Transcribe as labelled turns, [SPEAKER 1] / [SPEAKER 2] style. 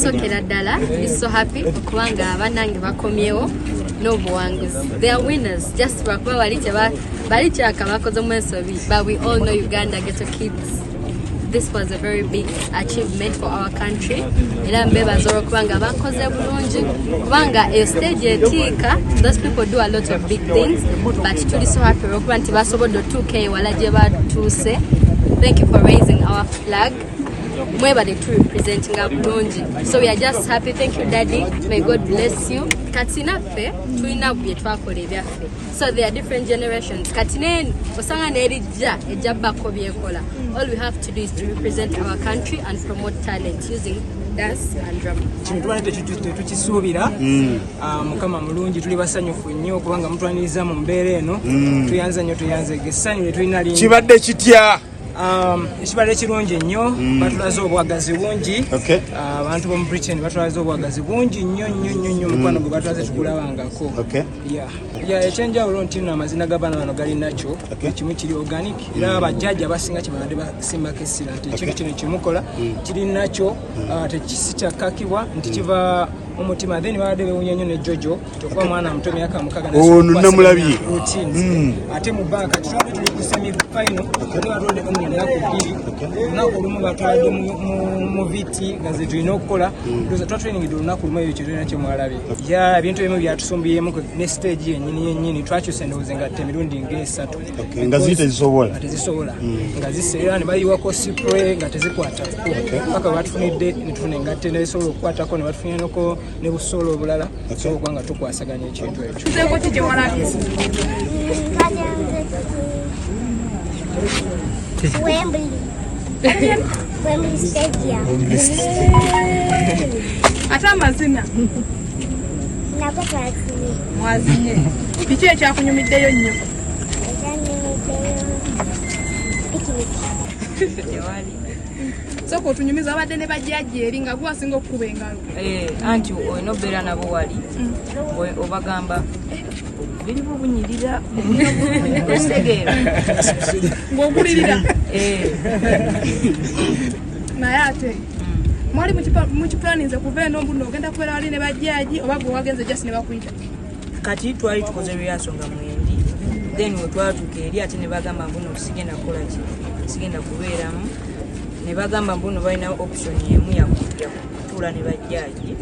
[SPEAKER 1] Okusookera ddala, is so happy okubanga abannange bakomyewo n'obuwanguzi. They are winners, just lwakuba bali bali kyaka bakozemu ensobi, but we all know Uganda Ghetto Kids. This was a very big achievement for our country, era mbebaza olwokubanga bakoze bulungi, kubanga eyo stage etiika. Those people do a lot of big things, but tuli so happy olwokuba nti basobodde otuuka eyo wala gye batuuse. Thank you for raising our flag. Mwebale tu representinga bulungi, so we are just happy. Thank you, Daddy. May God bless you. Kati naffe tulina bye twakola ebyaffe, so there are different generations. Kati ne osanga nerijja ejja bbako byekola. All we have to do is to represent our country and promote talent using dance and drama.
[SPEAKER 2] Kino tubadde tetukisuubira. Ah, Mukama mulungi, tuli basanyufu nnyo kubanga mutwaniriza mu mbeera eno. Tuyanza nnyo, tuyanzege, essanyu lye tulina lingi.
[SPEAKER 3] Kibadde kitya?
[SPEAKER 2] Ekibadde kirungi nnyo, batulaze obwagazi bungi. Ah, abantu b'omu Britain batulaze obwagazi bungi nnyo nnyo nnyo nnyo, omukwano gwe batulaze tukulabangako. Yeah, ekyenjawulo nti nno amazina g'abaana bano gali nakyo kimu kiri organic, era abajjajja abasinga kyebabadde basimbako essira nti ekintu kino kyemukola kiri nakyo, ah, tekisi kyakkakibwa nti kiva mu mutima. Then babadde bewunya nnyo ne Jojo tokuba mwana muto, myaka 6.
[SPEAKER 3] Ono namulabye.
[SPEAKER 2] Routines. Ate mu bbanga kati twabadde tuli ku semi final, ate batwadde only ennaku 2. Olunaku olumu batwadde mu viti nga ze tulina okukola. Ndowooza twatrainingidde olunaku lumu, ebyo kyetulina kyemwalabye. Ya, ebintu ebimu byatusumbyemu ne stage yennyini yennyini twakyusa endowooza engatta emirundi ng'esatu.
[SPEAKER 3] Nga ziri tezisobola.
[SPEAKER 2] Nga tezisobola, nga ziseera ne bayiwako spray nga tezikwatako, paka batufunidde ne tufuna engatta nezisobola okukwatako, ne batufunira noko ne busoolo obulala sobola okuba nga tukwasaganya ekintu ekyo.
[SPEAKER 4] Nzeeko ki gye walabye?
[SPEAKER 5] Twagenze ku Wembley. Wembley Stadium.
[SPEAKER 4] Ate amazina?
[SPEAKER 5] Nako twazinye.
[SPEAKER 4] Mwazinye. Biki ekyakunyumiddeyo nnyo?
[SPEAKER 5] Ekyanyumiddeyo, picnic.
[SPEAKER 6] Tewali.
[SPEAKER 4] Sooka otunyumiza, abadde ne bajjajja eri nga gwasinga okukuba engalo.
[SPEAKER 6] Eh, anti olina obeera nabo wali. Obagamba, "Eh, biri bubunyirira," okitegeera?
[SPEAKER 4] Ng'ogulirira.
[SPEAKER 6] Eh.
[SPEAKER 4] Naye ate mwali mukipulaninze kuva eno mbuno ogenda kubeera wali ne bajjaaji, oba gwe wagenze just ne bakuyita?
[SPEAKER 6] Kati twali tukoze rehearsal nga mwendi, then we twatuuka eri ate ne bagamba mbuno sigenda kukola ki, sigenda kubeeramu. Ne bagamba mbuno balina option emu yakutuula ne bajjaaji.